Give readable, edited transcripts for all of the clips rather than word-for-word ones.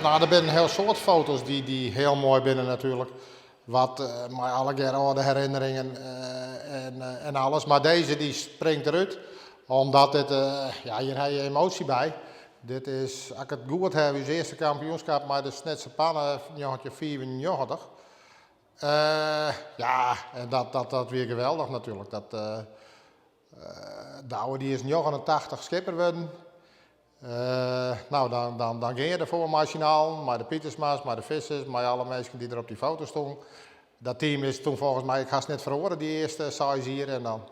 No, der binne in hiel soad foto's dy't hiel moai binne natuerlik. Wat mei allegear âlde herinneringen en alles. Mar dizze dy springt derút, omdat dit, ja, hjir ha je emoasje by. Dit is, as ik it goed ha, ús earste kampioenskip mei de Snitser Panne 1995. Ja, en dat wie geweldich natuerlik. Dat, Douwe dy is 89 skipper wurden. No, dan dan gean je derfoar mei syn allen, mei de Pietersma's, mei de Vissers, mei alle minsken dy't der op dy foto stoenen. Dat team is toen folgens my ek hast net feroare dy earste seis jier. En dan,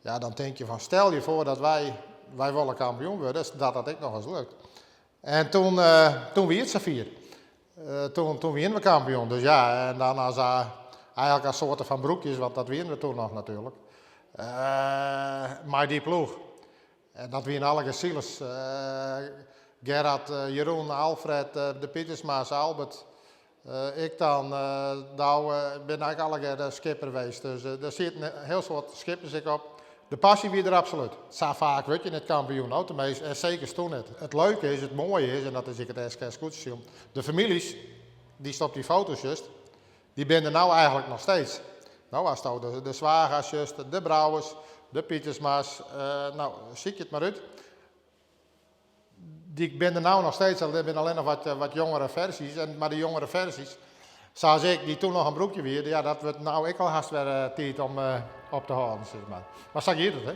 ja, dan tink je fan stel je foar dat wy, wy wolle kampioen wurde, dat dat ek noch ris lukt. En toen, toen wie it safier. Toen, toen wiene we kampioen. Dus ja, en dan as eigentlik as soarte fan broekjes, want dat wiene we toen noch natuerlik, mei dy ploech. En dat wiene allegear silers. Gerard, Jeroen, Alfred, de Pietersma's, Albert, ik dan, Douwe, binne eigentlik allegear skipper west. Dus der sieten in hiel soad skippers ek op. De passy wie der absolút. Sa faak wurd je net kampioen, no, teminsten, en seker toen net. It leuke is, it moaie is, en dat is ek it SKS Skûtsjesilen, de famyljes dy'tst op dy foto sjochst, dy binne der no eigentlik noch steeds. No, asto de Zwaga's sjochst, de Brouwers, de Pietersma's, no, sykje it mar út. Dy binne der no noch steeds, der binne allinnich wat, wat jongere fersys, en, mar de jongere fersys, sa as ik, dy't toen noch in broekje wie, ja, dat wurdt no ek al hast wer tiid om op te hâlden, sis mar. Mar sa giet it, hè.